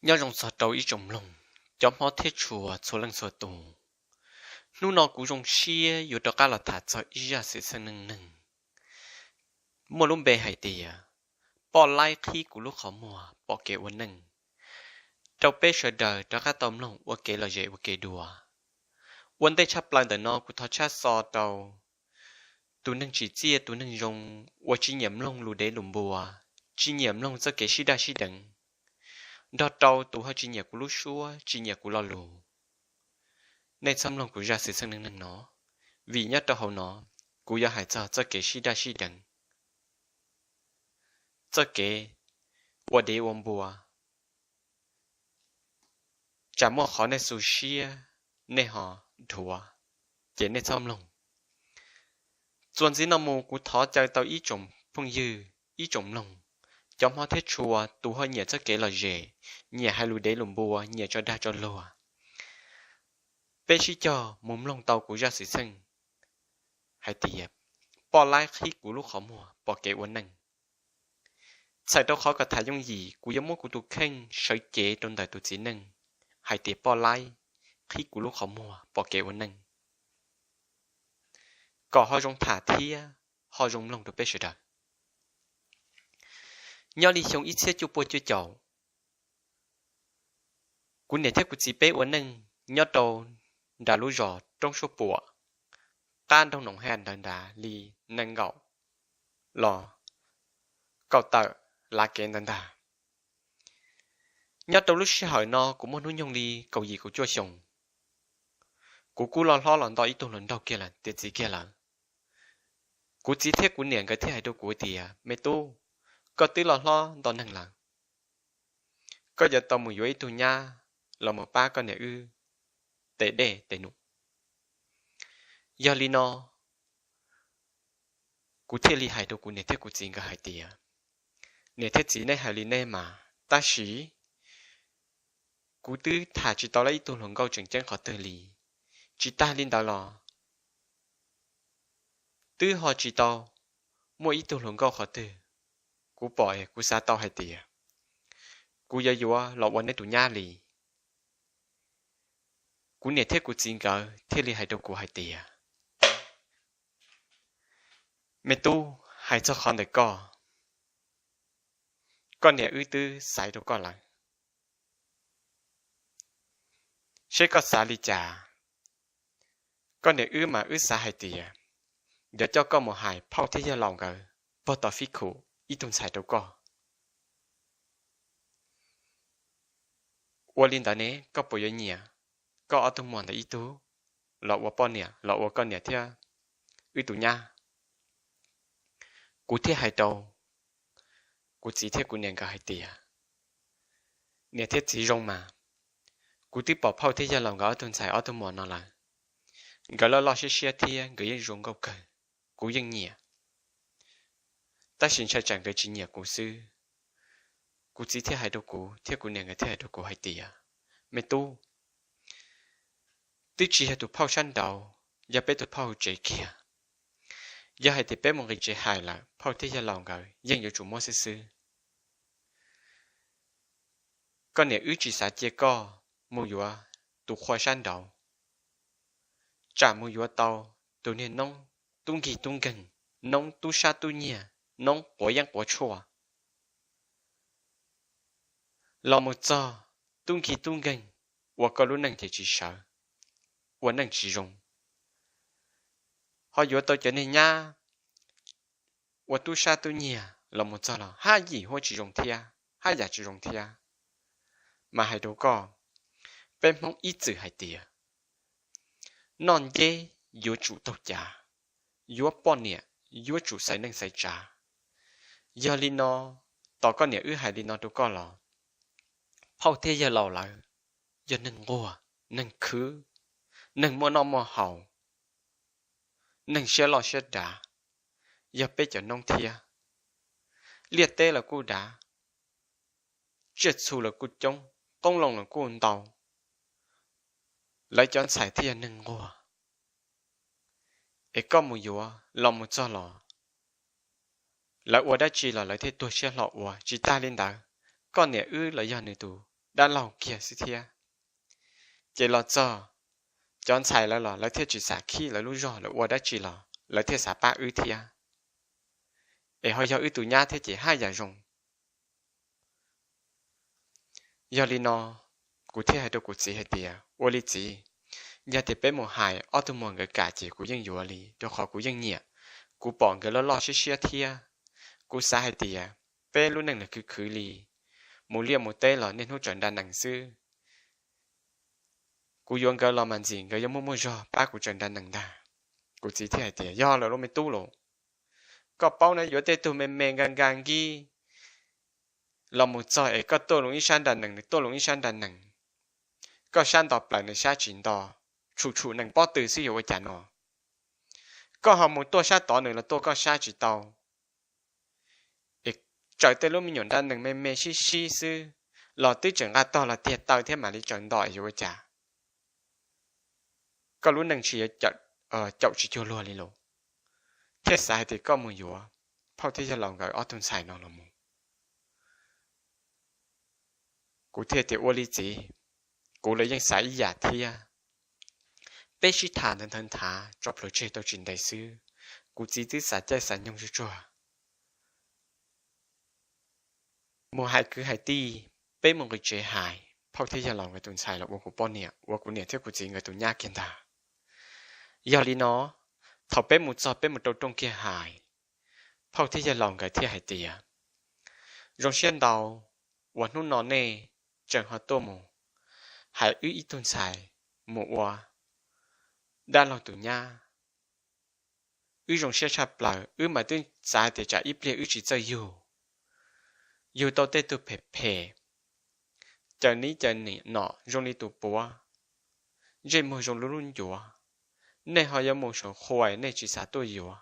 Nyob zoo txog rau ib tsoom mloog, cov hmov thiab tshua txhua leej txhua tus. Hnub no kuv zoo siab yuav rov qab los tham txog ib zaj xwm txheej neej neeg. Muaj lub npe hais tias, poj laib qhib kuv lub qhov muag pom kev ua neej. Rau peb sawv daws rov qab tau mloog ua kev lom zem ua kev dua. Ua ntej tshaj plaws ntawm no kuv thov tshaj xov rau tus neeg tsim txiaj tus neeg zoo uas tsis nyiam mloog lus dev lus npua, tsis nyiam mloog txoj kev sib daj sib deev, nrog rau tus ho tsis nyiam kuv lub suab tsis nyiam kuv lo lus. Nej txhob mloog kuv zaj xwm txheej neej neeg no, vim nyob rau hauv no kuv yuav hais txog txoj kev sib daj sib deev, txoj kev ua dev ua npua. Tsam muaj qhov nej xu siab, nej ho dhuav, ces nej txhob mloog. Txuas ntxiv no mus kuv thov caw tau ib tsoom phooj ywg, ib tsoom mloog, cov hmov thiab tshua tus ho nyiam txoj kev lom zem, nyiam hais lus dev lus npua, nyiam tso dag tso luag, peb sib cog mus mloog tau kuv zaj xwm txheej hais tias, poj laib qhib kuv lub qhov muag pom kev ua neej. Txhawm rau qhov kom tham yooj yim kuv yuav muab kuv tus kheej sawv cev rau ntawm tus txiv neej hais tias poj laib qhib kuv lub qhov muag pom kev ua neej, kom ho zoo tham thiab ho zoo mloog rau peb sawv daws. Nyob li xyoo ib txhiab cuaj puas cuaj caum, kuv niam thiab kuv txiv peb ua neej nyob rau nram lub zos Roob Suab Puam, qab nroog Noom Haj ntawd ntag li nees nkaum los kaum tawm lav kev ntawd ntag. Nyob rau lub sij hawm no kuv muaj hnub nyoog li kaum yim kaum cuaj xyoos. Kuv kuj loj hlob los nto ib tug hluas nraug kiag lawm tiav txiv kiag lawm. Kuv txiv thiab kuv niam nkawd thiaj hais rau kuv tias, me tub, koj twb loj hlob nto neeg lawm, koj yuav tau mus yuav ib tug nyab los mus pab koj niam wb tes dej tes num. Yog li no, kuv thiaj li hais rau kuv niam thiab kuv txiv nkawd hais tias, niam thiab txiv, neb hais li neb mas, tab sis kuv twb tham tsis tau ib tug hluas nkauj tseem ceeb qhov twg li. Tsis tag li ntawd los twb ho tsis tau muaj ib tug hluas nkauj qhov twg kuv pom es kuv xav tau hais tias kuv yuav yuav los ua neb tus nyab li. Kuv niam thiab kuv txiv nkawd thiaj li hais rau kuv hais tias, me tub, hais txog qhov ntawm koj, koj niam wb twb xaiv rau koj lawm, seb koj xav li cas. Koj niam wb mas wb xav hais tias yuav coj koj mus hais phauj thiab yawg laus nkawd puag tom fib khum ib tug ntxhais rau koj. Ua li ntawd ne koj puas yuav nyiam koj ob tug muam ntawd ib tug los ua poj niam los ua koj niam thiab wb tus nyab? Kuv thiaj hais rau kuv txiv thiab kuv niam nkawd hais tias, niam thiab txiv, zoo mas, kuv twb pom phauj thiab yawg laus nkawd ob tug ntxhais ob tug muam no lawm. Nkawd loj loj siab siab thiab nkawd yeej zoo nkauj kawg, kuv yeej nyiam. Tab sis ntshai tsam nkawd tsis nyiam kuv xwb. Kuv txiv thiaj hais rau kuv thiab kuv niam nkawd thiaj hais rau kuv hais tias, me tub, twb tsis yog tus phauj sab nraud, yog peb tus phauj hauv tsev kiag. Yog hais tias peb mus nqis tsev hais lawm phauj thiab yawg laus nkawd yeej yuav tsum muab xwb xwb. Koj niam wb tsis xav cia koj mus yuav tus qhua sab nraud, tsam mus yuav tau tus niag noob tub nkig tub nkeeg, noob tub sab tub nyiag, noob quav yeeb quav tshuaj. Los mus txog tub nkig tub nkeeg, ua koj lub neej ces tsis sawv, ua neej tsis zoo. Ho yuav tau cov niag nyab ua tub sab tub nyiag los mus txog los haj yim huab tsis zoo thiab, haj yam tsis zoo thiab. Mas hais rau koj, peb Hmoob ib txwm hais tias, noj nceb yuav tsum taug cav, yuav poj niam yuav tsum xaiv neej xaiv tsav. Yog li no, tos koj niam wb hais li no rau koj los, phauj thiab yawg laus lawv yog neeg nquag, neeg khwv, neeg muaj noj muaj haus, neeg siab loj siab dav, yog peb cov noob thiab. Liaj teb los kuj dav, tsiaj txhu los kuj coob, qoob loo los kuj ntau, lawv cov ntxhais thiaj yog neeg nquag. Es koj mus yuav los mus txog los, lawv ua dab tsi los lawv thiaj tuag siab hlo ua. Tsis tag li ntawd, koj niam wb los yog nws tus dab laug kiag xwb thiab. Ces los txog cov ntxhais lawv los lawv thiaj tsis xav khib lawv lub zog, lawv ua dab tsi los lawv thiaj xav pab wb thiab, es ho yog wb tus nyab thiab ces haj yam zoo. Yog li no, kuv thiaj hais rau kuv txiv hais tias, ua li txiv, yog tias peb mus hais ob tug muam nkawd kam ces kuv yeej yuav li, rau qhov kuv yeej nyiam, kuv pom nkawd loj loj siab siab thiab. Kuv xav hais tias peb lub neej los khwv khwv li, mus liaj mus teb los niaj hnub tsaws nra nees xwb. Kuv yuav nkawd los mas ntxim nkawd yuav muaj muaj zog pab kuv tsaws nra nees ntag. Kuv txiv thiaj hais tias, yog lawm lauj me tub lauj, koj paub na, yuav tej tug me me nka nka nkib los mus txog es koj tuaj loo ib sab nra nees, nws tuaj loo ib sab nra nees, koj sab nto plaws nws sab tsis nto, tshum tshum nees pob tw xwb yuav ua cas no. Koj ho mus tuaj sab tod nws los tuaj koj sab tsis tau, es tsaws tej lub me nyuam nra nees me me sib sib xwb los twb tseem nqa tog los tiag taw thiab mam li tsaws nto yuav ua cas. Koj lub neej tsis yuav caum tsis cuag luag li lauj. Thiaj xav hais tias koj mus yuav phauj thiab yawg laus nkawd ob tug ntxhais no los mus. Kuv thiaj tias ua li txiv, kuv los yeej xav ib yam thiab. Peb sib tham ntawd nthav nthav tso plhuav tseg tau tsis ntev xwb, kuv txiv twb xav caij xav nyoog tsuag tsuag mus hais kwv hais tij, peb mus nqis tsev hais, phauj thiab yawg laus nkawd tus ntxhais los ua kuv poj niam, ua kuv niam thiab kuv txiv nkawd tus nyab kiag ntag. Yog li no, thaum peb mus txog peb mus rau rooj kiag hais, phauj thiab yawg laus nkawd thiaj hais tias, zoo siab ntau uas hnub no nej tseem ho tuaj mus hais wb ib tug ntxhais mus ua dab laug tus nyab. Wb zoo siab tshaj plaws, wb mas twb xav hais tias tsam ib pliag wb tsis txawj yug, yug tau tej tug phem phem, caws nib caws nim nom zoo li tus puav, ntsej muag zoo li lub ncuav, nej ho yuav mus saum qhua nej tsis xav tuaj yuav.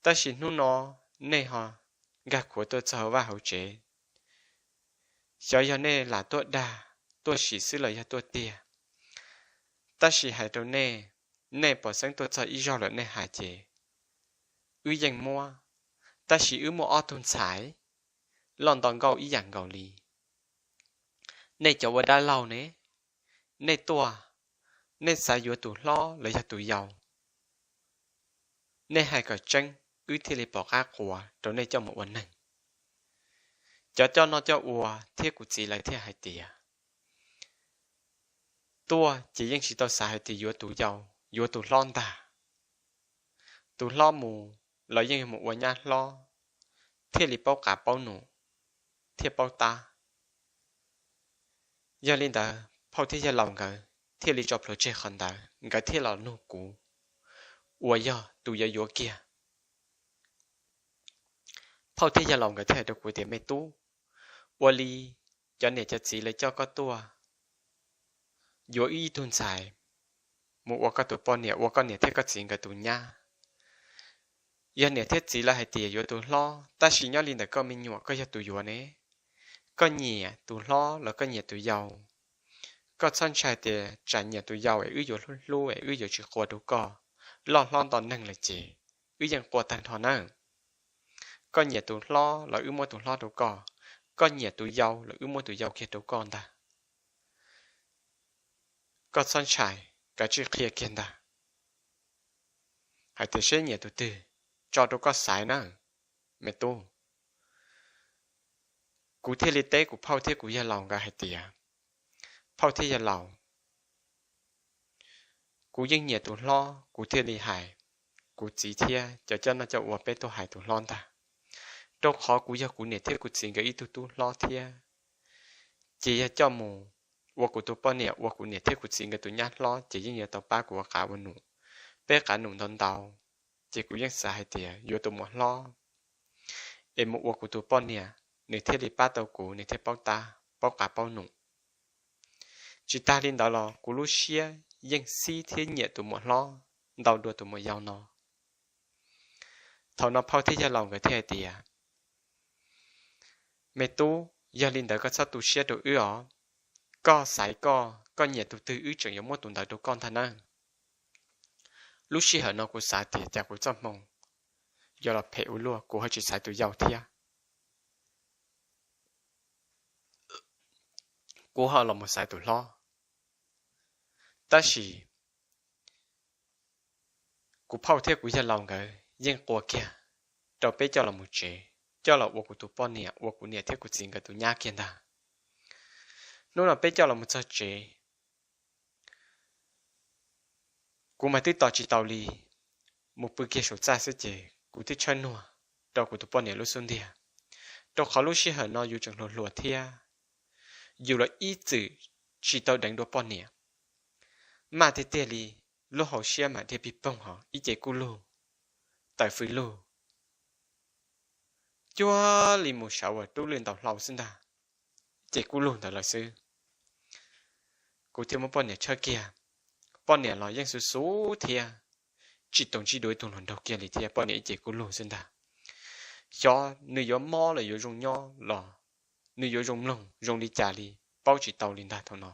Tab sis hnub no nej ho nkag khuav tuaj txog hauv vaj hauv tsev, xyov yog nej lam tuaj dag, tuaj sim xwb los yog tuaj tiag. Tab sis hais rau nej, nej pom xeeb tuaj txog ib zaug lawm nej hais ces wb yeej muab, tab sis wb muaj ob tug ntxhais loj nto nkauj ib yam nkaus li. Nej cov ua dab laug ne, nej tuaj, nej xav yuav tus hlob los yog tus yau? Nej hais kom tseeb, wb thiaj li pom qab quas rau nej coj mus ua neeg. Cov coj noj coj ua thiab kuv txiv lawv thiaj hais tias, tuaj ces yeej tsis tau xav hais tias yuav tus yau, yuav tus hlob ntag. Tus hlob mus los yeej mus ua nyab hlob, thiaj li paub qav paub num, thiaj paub tab. Yog li ntawd phauj thiab yawg laus nkawd thiaj li tso plhuav tseg qhov ntawd, nkawd thiaj los nug kuv uas yog tus yuav yuav kiag. Phauj thiab yawg laus nkawd thiaj hais rau kuv tias, me tub, ua li cov niam cov txiv lawv coj koj tuaj yuav wb ib tug ntxhais mus ua koj tus poj niam, ua koj niam thiab koj txiv nkawd tus nyab. Yog niam thiab txiv lawv hais tias yuav tus hlob, tab sis nyob li ntawm koj me nyuam koj yog tus yuav ne, koj nyiam tus hlob los koj nyiam tus yau? Koj txhob ntshai tias tsam nyiam tus yau es wb yuav hlub hlub es wb yuav tsis quas rau koj. Loj hlob nto neeg lawm ces wb yeej quas tag nrho nawb. Koj nyiam tus hlob los wb muab tus hlob rau koj, koj nyiam tus yau los wb muab tus yau kiag rau koj ntag. Koj txhob ntshai, kav tsij qhia kiag ntag, hais tias seb nyiam tus twg, tso rau koj xaiv na, me tub. Kuv thiaj li teb kuv phauj thiab kuv yawg laus nkawd hais tias, phauj thiab yawg laus, kuv yeej nyiam tus hlob, kuv thiaj li hais kuv txiv thiab cov coj noj coj ua peb tuaj hais tus hlob ntag. Rau qhov kuv yog kuv niam thiab kuv txiv nkawd ib tug tub hlob thiab, ces yog coj mus ua kuv tus poj niam, ua kuv niam thiab kuv txiv nkawd tus nyab hlob ces yeej yuav tau pab kuv ua qav ua num. Peb qav num ntau ntau, ces kuv yeej xav hais tias yuav tus muam hlob es mus ua kuv tus poj niam, nws thiaj li pab tau kuv, nws thiaj paub tab, paub qav paub num. Tsis tag li ntawd los kuv lub siab yeej xib thiab nyiam tus muam hlob ntau dua tus muam yau no. Thaum no phauj thiab yawg laus nkawd thiaj hais tias, me tub, yog li ntawd koj txhob tu siab rau wb os. Koj xaiv koj, koj nyiam tus twg wb tseem yuav muab tus ntawd rau koj ntag nawb. Lub sij hawm no kuv xav tias cas kuv txoj hmoo yuav los phem ua luaj, kuv ho tsis xaiv tus yau thiab. kuv ho los mus xaiv tus hlob. Tab sis kuv phauj thiab kuv yawg laus nkawd yeej qua kiag rau peb coj los mus tsev, coj los ua kuv tus poj niam, ua kuv niam thiab kuv txiv nkawd tus nyab kiag ntag. Hnub no peb coj los mus txog tsev, kuv mas twb tos tsis tau li, mus pw kiag saum txaj xwb ces kuv twb tshawb nuag rau kuv tus poj niam lub xub ntiag, rau qhov lub sij hawm no yus tseem hluas hluas thiab, yus los ib txwm tsis tau deev dua poj niam. Maj tiag tiag li, lub hauv siab mas dhia pig poog hos ib ce kuj lug, tawm fws lug, cuag li mus sawv uas rub lwj ntaus hlau xwb ntag, ib ce kuj lug ntawd lawm xwb. Kuv thiaj muab poj niam tshawb kiag, poj niam los yeej xub xub thiab, tsis tau ntsib dua ib tug hluas nraug kiag li thiab, poj niam ib ce kuj lug xwb ntag. Xyov nws yuav mob los yuav zoo nyob los nws yuav zoo mloog zoo li cas li, paub tsis tau li ntag thaum no.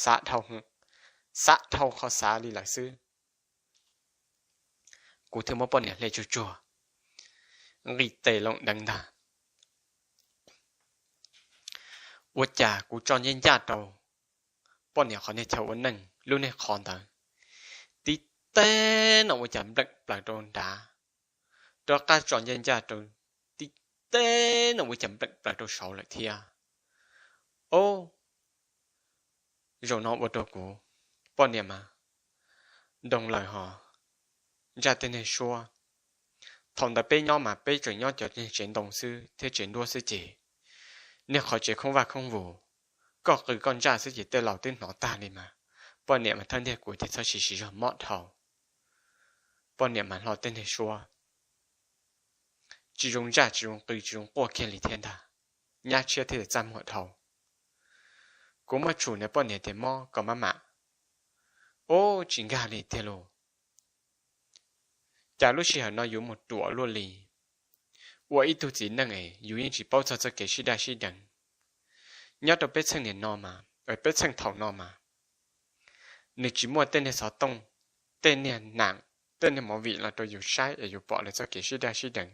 Xav dhau, xav dhau qhov xav li lawm xwb. Kuv thiaj muab poj niam hle tsuag tsuag, nqis tes loo deev ntag. Ua cas kuv tso ncaj ncaj rau poj niam qhov niag chaw ua neej lub niag qhov ntawd, tib teg no ua cas npleem plaws rau nrad, rov qab tso ncaj ncaj rau, tib teg no ua cas npleem plaws rau saud lawm thiab. Ob, zaum no ua rau kuv poj niam mas ntoo lawm hos ntsaj tej niag suab. Thaum ntawd peb nyob mas peb tseem nyob cov niag tsev ntoo xwb thiab tsev nruab xwb ces niag qhov tsev khoob vaj khoob vus, koj qw koj ntsaj xwb ces tej laus twb hnov tag li mas. Poj niam mas thawj ntiag kuv ces txhob siv siv zog mob dhau. Poj niam mas hlo tej niag suab, tsis zoo ntsaj tsis zoo qw tsis zoo quaj kiag li thiab ntag, nyab tshiab thiab txaj muag dhau. Kuv muab tshum niag poj niam tias mob koj maj mam, ub tsis nkag li tiag lauj. Cas lub sij hawm no yuav mus ruam luaj li. Ua ib tug txiv neej es yus yeej tsis paub txog txoj kev sib daj sib deev. Nyob rau peb txheej niam no mas, peb txheej thaum no mas, nws tsis muaj tej niag xov tooj, tej niag nam, tej niag movie los rau yus saib es yus pom lawv txoj kev sib daj sib deev.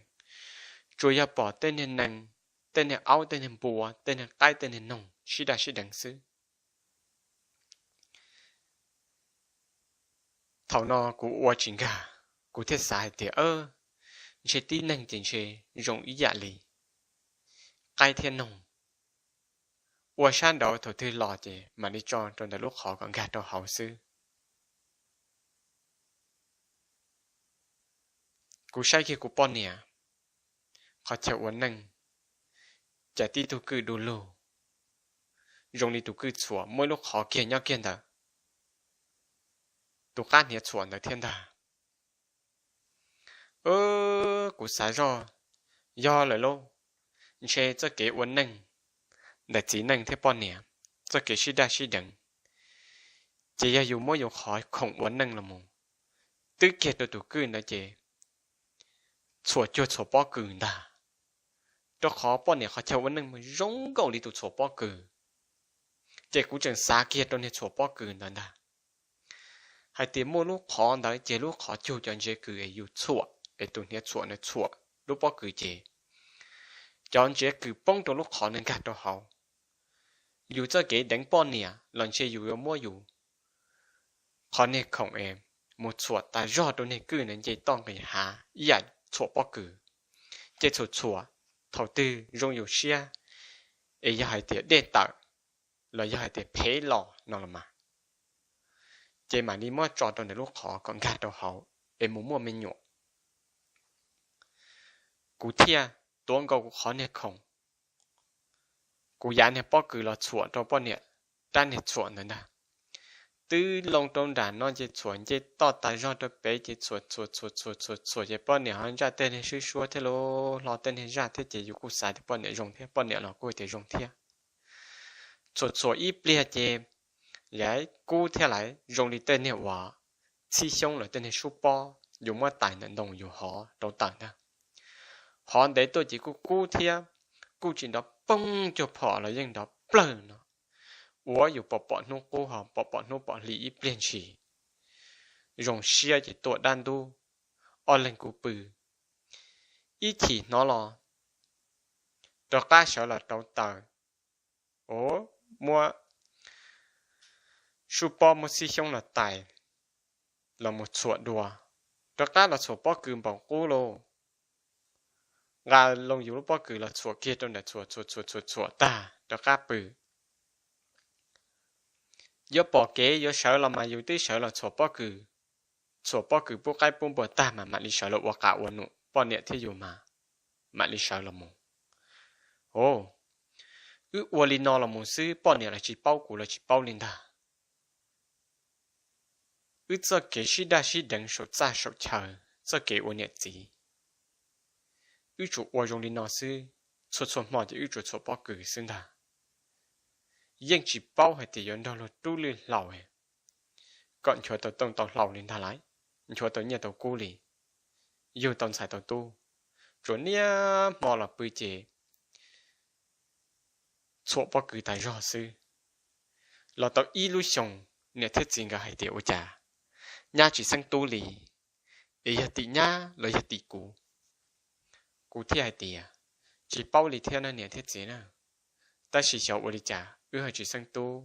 Tsuas yog pom tej niag nees, tej niag aub tej niag npua tej niag qaib tej niag noog sib daj sib deev xwb. Thaum no kuv ua tsis nkag, kuv thiaj xav hais tias ntshe tib neeg ces ntshe zoo ib yam li qaib thiab noog. Ua sab nraud thaum twg los ces mam li tso rau ntawm lub qhov kom nkag rau hauv xwb. Kuv saib kiag kuv poj niam qhov chaw ua neej, cas tib tug kwj du lug, zoo li tus kwj txhuam muaj ib lub qhov kiag nyob kiag ntawm tus qab hniav txhuam ntawd thiab ntag. Kuv xav zoj, yog lawm lauj, ntshe txoj kev ua neej ntawm txiv neej thiab poj niam, txoj kev sib daj sib deev, ces yog yus muab yus qhov khoom ua neej los mus twb kiag rau tus kwj ntawd ces txhuam cuag txhuam pob kws ntag. Rau qhov poj niam qhov chaw ua neej mas zoo nkaus li tus txhuam pob kws, ces kuv tseem xav kiag rau niag txhuam pob kws ntawd ntag, hais tias muaj lub qhov ntawd ces lub qhov cug cov ntsev kws es yus txhuam es tus hniav txhuam na txhuam lub pob kws ces cov ntsev kws poob rau lub qhov na nkag rau hauv. Yus txoj kev deev poj niam los ntshe yus yuav muab yus qhov niag khoom es mus txhuam tas zog rau niag kwj na nce toj nqis hav ib yam txhuam pob kws, ces txhuam txhuam thaum twg zoo yus siab, es yog hais tias dej tawm los yog hais tias phev los no los mas, ces mam li muab tso rau ntawm lub qhov kom nkag rau hauv es mus muaj me nyuam. Kuv thiaj tuav nkaus kuv qhov niag khoom, kuv yav niag pob kws los txhuam rau poj niam rab niag txhuam ntawd ntag. Twb loo rau nram no ces txhuam nce toj tas zog rau pem ces txhuam txhuam txhuam txhuam txhuam txhuam ces poj niam ho ntsaj tej niag swb suab thiab los hlo tej niag zaj thiab ces yus kuj xav tias poj niam zoo thiab, poj niam los kuj tias zoo thiab. Txhuam txhuam ib pliag ces yav kub thiab lawm zoo li tej niag uas txhib xyoob lawm tej niag sub pob yus muab tais ntawm ntoo yus hov rau tawm ntag. Hov ntev tuaj ces kuj kub thiab, kuj tsis nrov poog cuag phom los yeej nrov plawg no, ua yus pom pom hnub qub ho pom pom hnub pom hli ib pliag ntshis. Zoo siab ces tuaj dab ntub, ob leeg kuj pw. Ib chim hnov los rov qab sawv los rau taws, o, muab sub pob muab xib xyoob los tais los mus txhuam dua, rov qab los txhuam pob kws npaum qub lauj. Nqa loo yus lub pob kws los txhuam kiag rau nram txhuam txhuam txhuam txhuam txhuam tag rov qab pw. Yuav pom kev yuav sawv los mas yus twb sawv los txhuam pob kws, txhuam pob kws pub qaib pub npua tag mas mam li sawv los ua qav ua num poj niam thiab yus mas mam li sawv los mus. Os, wb ua li no los mus xwb poj niam los tsis paub kuv los tsis paub li ntag. Wb txoj kev sib daj sib deev saum txaj saum chaw, txoj kev ua niam txiv, wb tsuas ua zoo li no xwb, txhua txhua hmo ces wb tsuas txhuam pob kws xwb ntag. Yeej tsis paub hais tias yuav nrog luag rub lwj hlau kom nchuav tau tooj tau hlau li ntag lauj, nchuav tau nyiaj tau kub li, yug tau ntxhais tau tub, tsuas niaj hmo los pw ces txhuam pob kws tas zog xwb. Los tau ib lub xyoos, niam thiab txiv nkawd hais tias ua cas nyab tsis xeeb tub li, es yog tim nyab los yog tim kuv. Kuv thiaj hais tias tsis paub li thiab na niam thiab txiv na, tab sis xyov ua li cas wb ho tsis xeeb tub.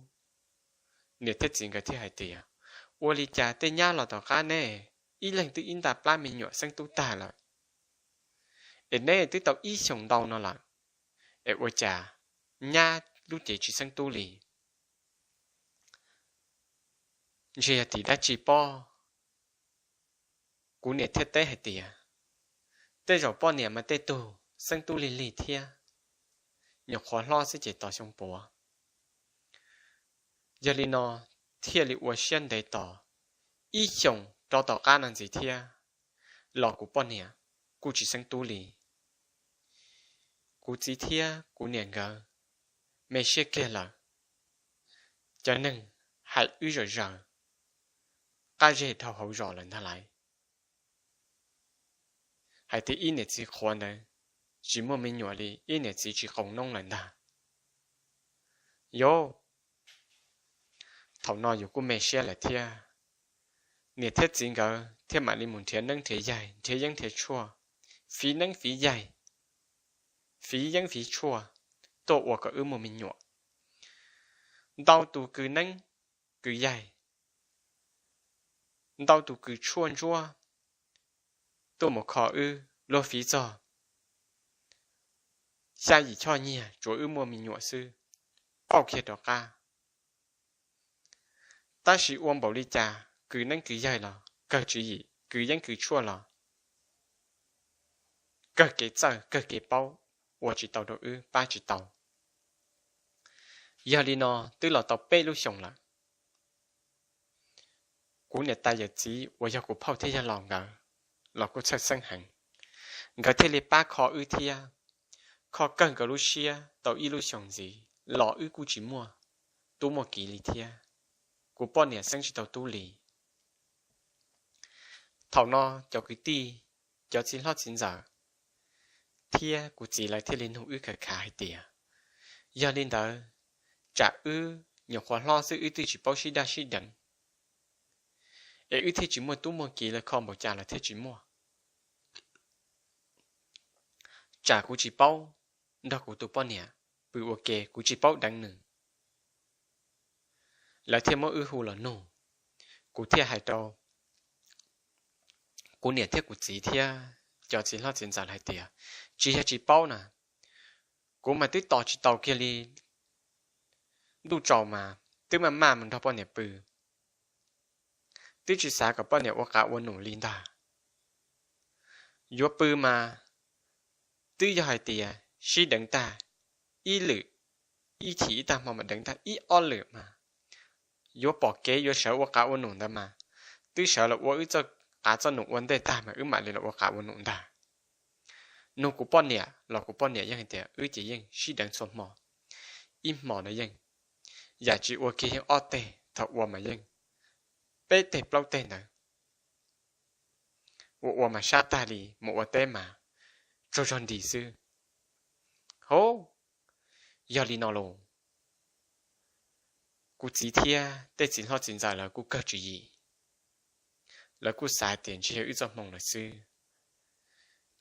Niam thiab txiv nkawd thiaj hais tias ua li cas tej nyab los tom qab nej ib leeg twb ib nta plab me nyuam xeeb tub tag lawm, es neb twb tau ib xyoos ntau no lawm, es ua cas nyab lub cev tsis xeeb tub li? Ntshe yog tim dab tsi pob. Kuv niam thiaj teb hais tias tej zaum poj niam mas tej tug xeeb tub lig lig thiab, nyuam qhuav hlob xwb ces tos xyoo puav. Yog li no thiaj li ua siab ntev tos ib xyoos rov tom qab no ntxiv thiab los kuv poj niam kuj tsis xeeb tub li. Kuv txiv thiab kuv niam nkawd me siab kiag lawm, cov neeg hais wb zom zaws qab zej dhau hauv zos lawm ntag lauj. Hais tias ib niam txiv qhuav ntawd tsis muaj me nyuam li, ib niam txiv tsis qoos noob lawm ntag. Yog thaum no yus kuj me siab lawm thiab, niam thiab txiv nkawd thiaj mam li mus nrhiav neeb nrhiav yaig, nrhiav yeeb nrhiav tshuaj, fiv neeb fiv yaig, fiv yeeb fiv tshuaj tuaj ua kom wb muaj me nyuam. Ntau tus kws neeb kws yaig, ntau tus kws tshuaj ntsuab tuaj mus kho wb, luag fiv txog xya yim choj nyiag tsuav wb muaj me nyuam xwb, pauj kiag rov qab. Tab sis ua npaum li cas kws neeb kws yaig los kawg tswv yim, kws yeeb kws tshuaj los kawg kev txawj kawg kev paub, ua tsis tau rau wb, pab tsis tau. Yog li no twb los tau peb lub xyoos lawm, kuv niam tais yawm txiv uas yog kuv phauj thiab yawg laus nkawd los kuj txhawj xeeb heev, nkawd thiaj li pab kho wb thiab. Kho kawg nkawd lub siab tau ib lub xyoos ntxiv los wb kuj tsis muaj tub muaj kiv li thiab, kuv poj niam xeeb tsis tau tub li. Thaum no cov kwv tij, cov txiv hlob txiv ntxawm thiab kuv txiv lawv thiaj li nug wb khav khav hais tias, yog li ntawd tsam wb nyuam qhuav hlob xwb wb twb tsis paub sib daj sib deev, es wb thiaj tsis muaj tub muaj kiv los kho npaum cas los thiaj tsis muaj. Tsam kuv tsis paub nrog kuv tus poj niam pw ua ke, kuv tsis paub deev nws. Lawv thiaj muab wb hu los nug, kuv thiaj hais rau kuv niam thiab kuv txiv thiab cov txiv hlob txiv ntxawm hais tias, tsis yog tsis paub na, kuv mas twb tos tsis tau kiag li, ntuj tsaus mas twb maj maj mus nrog poj niam pw, twb tsis xav kom poj niam ua qav ua num li ntag. Yuav pw mas twb yog hais tias sib deev tag ib lwm, ib chim ib tag hmo mas deev tag ib ob lwm mas, yuav pom kev yuav sawv ua qav ua num ntawd mas, twb sawv los ua wb txoj qav txoj num ua ntej tag mas wb mam li los ua qav ua num ntag. Nug kuv poj niam los kuv poj niam yeej hais tias wb ces yeej sib deev txhua hmo, ib hmo no yeej, yam tsis ua kiag yeej ob teg, thaum ua mas yeej peb teg plaub teg ntawd. Ua ua mas sab tag li, mus ua teb mas tsaug zog nti xwb. Hov, yog li no los kuv txiv thiab tej txiv hlob txiv ntxawm lawv kuj kawg tswv yim, lawv kuj xav tias ntshe yog wb txoj hmoo lawm xwb.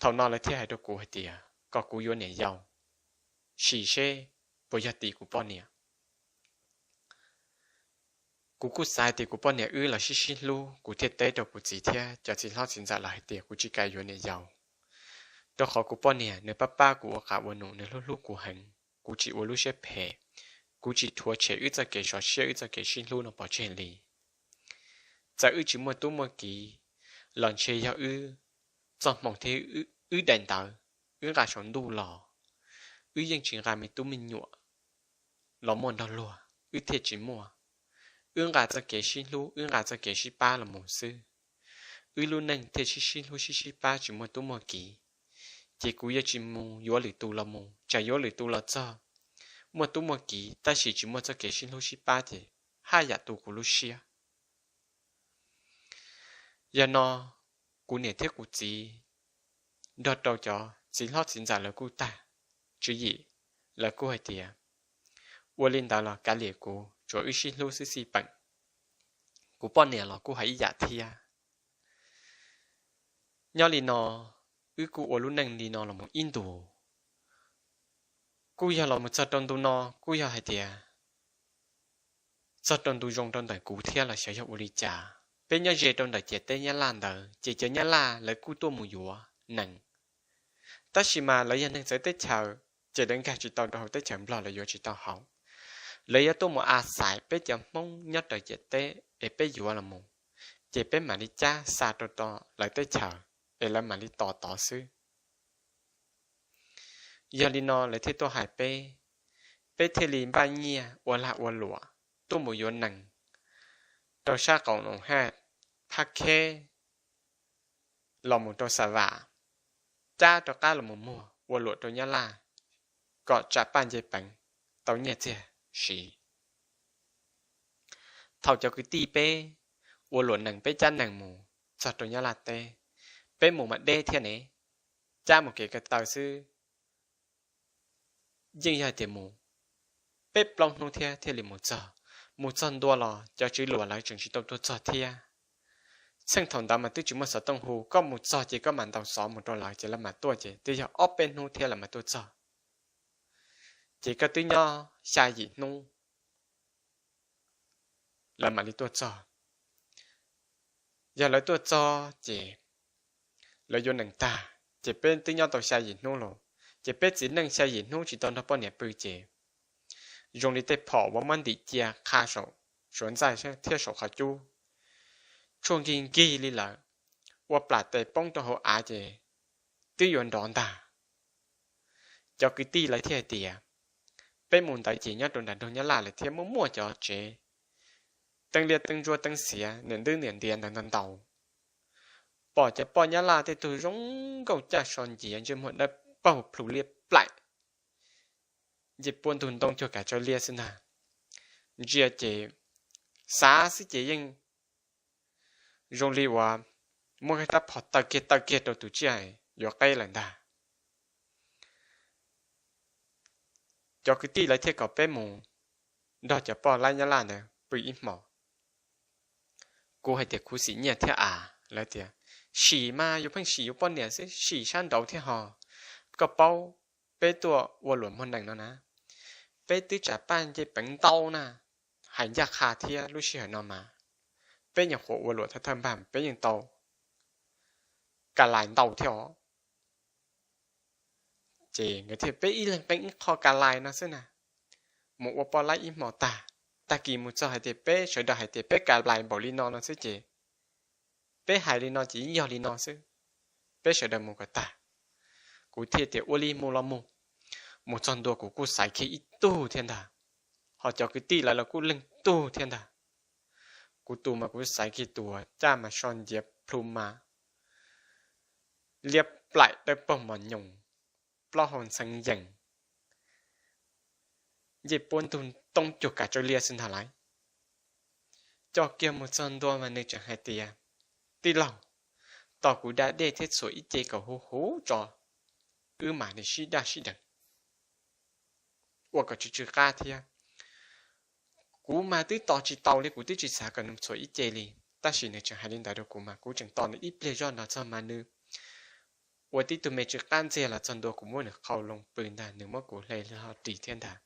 Thaum no lawv thiaj hais rau kuv hais tias kom kuv yuav niam yau, sim seb puas yog tim kuv poj niam. Kuv kuj xav hais tias kuv poj niam wb los sib sib hlub, kuv thiaj teb rau kuv txiv thiab cov txiv hlob txiv ntxawm lawv hais tias kuv tsis kam yuav niam yau, rau qhov kuv poj niam nws pab pab kuv ua qab ua num, nws hlub hlub kuv heev, kuv tsis ua lub siab phem, kuv tsis rhuav tshem wb txoj kev sov siab, wb txoj kev sib hlub no pov tseg li. Txawm wb tsis muaj tub muaj kiv los ntshe yog wb txoj hmoo thiab wb daim ntawv, wb nqa saum ntuj los, wb yeej tsis nqa me tub me nyuam los muaj nrog luag, wb thiaj tsis muaj. Wb nqa txoj kev sib hlub, wb nqa txoj kev sib pab los mus xwb, wb lub neej thiaj sib sib hlub sib sib pab tsis muaj tub muaj kiv. Ces kuv yuav tsis mus yuav lwm tus los mus, tsam yuav lwm tus los txog muaj tub muaj kiv tab sis tsis muaj txoj kev sib hlub sib pab ces haj yam tu kuv lub siab. Yog no, kuv niam thiab kuv txiv nrog rau cov txiv hlob txiv ntxawm lawv kuj tag tswv yim, lawv kuj hais tias ua li ntawd los kav liam kuv, tsuav wb sib hlub xwb xij peem. Kuv poj niam los kuj hais ib yam thiab. Nyob li no, wb kuj ua lub neej li no los mus ib ntus, kuj yog los mus txog rau ntu no kuj yog hais tias txog rau ntu zoo rau ntawm kuv thiab los xyov yog ua li cas. Peb nyob ze rau ntawm ciam teb Nyab Laj ntawd ces cov Nyab Laj lawv kuj tuaj mus yuav nees, tab sis mas lawv yog neeg txawv teb chaws, ces lawv nkag tsis tau rau hauv teb chaws Nplog, lawv yuav tsis tau hauv. Lawv yuav tuaj mus a xais peb cov Hmoob nyob raws ciam teb es peb yuav los mus, ces peb mam li cab xa rau lawv teb chaws, es lawv mam li tos tod xwb. Yog li no lawv thiaj tuaj hais peb, peb thiaj li npaj nyiaj ua lag ua luam tuaj mus yuav nees rau sab qaum Noom Haj, Phab Kheb, los mus rau Xa Vam, cab rov qab los mus muag ua luam rau Nyab Laj, kom tsam paj nce peev tau nyiaj txiag siv. Thaum cov kwv tij peb ua luam nees, peb cab nees mus txog rau Nyab Laj teb, peb mus mas deb thiab ne, cab mus kev ko taw xwb, yeej yog hais tias mus peb plaub hnub thiab thiaj li mus txog. Mus txog ntua los cov tswv luam lawv tseem tsis tau tuaj txog thiab. Txheej thaum ntawd mas twb tsis muaj xov tooj hu, koj mus txog ces koj mam ntaus xov mus rau lawv ces lawv mam tuaj, ces twb yog ob peb hnub thiab lawv mam tuaj txog. Ces koj twb nyob xya yim hnub lawv mam li tuaj txog. Yog lawv tuaj txog ces lawv yuav nees tag, ces peb twb nyob tau xya yim hnub los, ces peb txiv neej xya yim hnub tsis tau nrog poj niam pw ces zoo li tej phom uas muab ntim cia qha saum suav ntxaij thiab saum qhov cub, tshuaj nkig nkig li lawm, ua plam tes poob rau hauv av ces twb yuav nrov ntag. Cov kwv tij lawv thiaj hais tias, peb mus ntawd ces nyob rau nram nroog Nyab Laj lawm thiab muaj muaj cov tsev teeb liab teeb ntsuab teeb xiav niam ntwb niam ntiav ntawd ntau ntau. Pom cov poj Nyab Laj tej tug zoo nkauj caj so nciav ntsej muag dawb paug plhu liab plaim, ncej puab ntug ntoo cuag kav tsawv liab xwb ntag. Ntsia ces xav xwb ces yeej zoo li uas muab rab phom taw kiag taw kiag rau tus tsiaj yuav qeb lawm ntag. Cov kwv tij lawv thiaj kom peb mus nrog cov poj laib Nyab Laj ntawd pw ib hmos. Kuv hais tias khuv xim nyiaj thiab av, lawv tias, sim mas yus pheej sim yus poj niam xwb, sim sab nraud thiab ho. Koj paub peb tuaj ua luam muag nees no na, peb twb tsam paj ncej peev ntau na, hais ncaj qha thiab lub sij hawm no mas peb nyuam qhuav ua luam thawj thawj npag peb yeej tau ka lais ntau thiab os. Ces nkawd thiaj peb ib leeg qee ib qho ka lais no xwb na, mus ua poj laib ib hmo tag, tag kis mus txog hais tias peb sawv daws hais tias peb ka lais npaum li no no xwb ces peb hais li no ces yeej yog li no xwb, peb sawv daws mus kom tag. Kuv thiaj tias ua li mus los mus. Mus txog ntua kuv kuj xaiv kiag ib tug thiab ntag, ho cov kwv tij lawv los kuj leej tug thiab ntag. Kuv tus mas kuv xaiv kiag tus caj mas so nciav plhu mas liab plaim dawb paug mos nyoos, plaub hau ntxhee yees, ncej puab ntug ntoo cuag kav tsawv liab xwb ntag lauj. Coj kiag mus txog ntua mas nws tseem hais tias, tij laug, tos kuv da dej thiab txhuam ib ce kom huv huv tso, wb mam li sib daj sib deev, ua kom tsw tsw qab thiab. Kuv mas twb tos tsis taus li, kuv twb tsis xav kom nws txhuam ib ce li, tab sis nws tseem hais li ntawd rau kuv mas kuv tseem tos nws ib pliag zoj nrog txog mas nws ua tib tug me tsw qab ntxiag los txog ntua kuv muab nws qhau loo pw ntag, nws muab kuv hle hlo ris thiab ntag.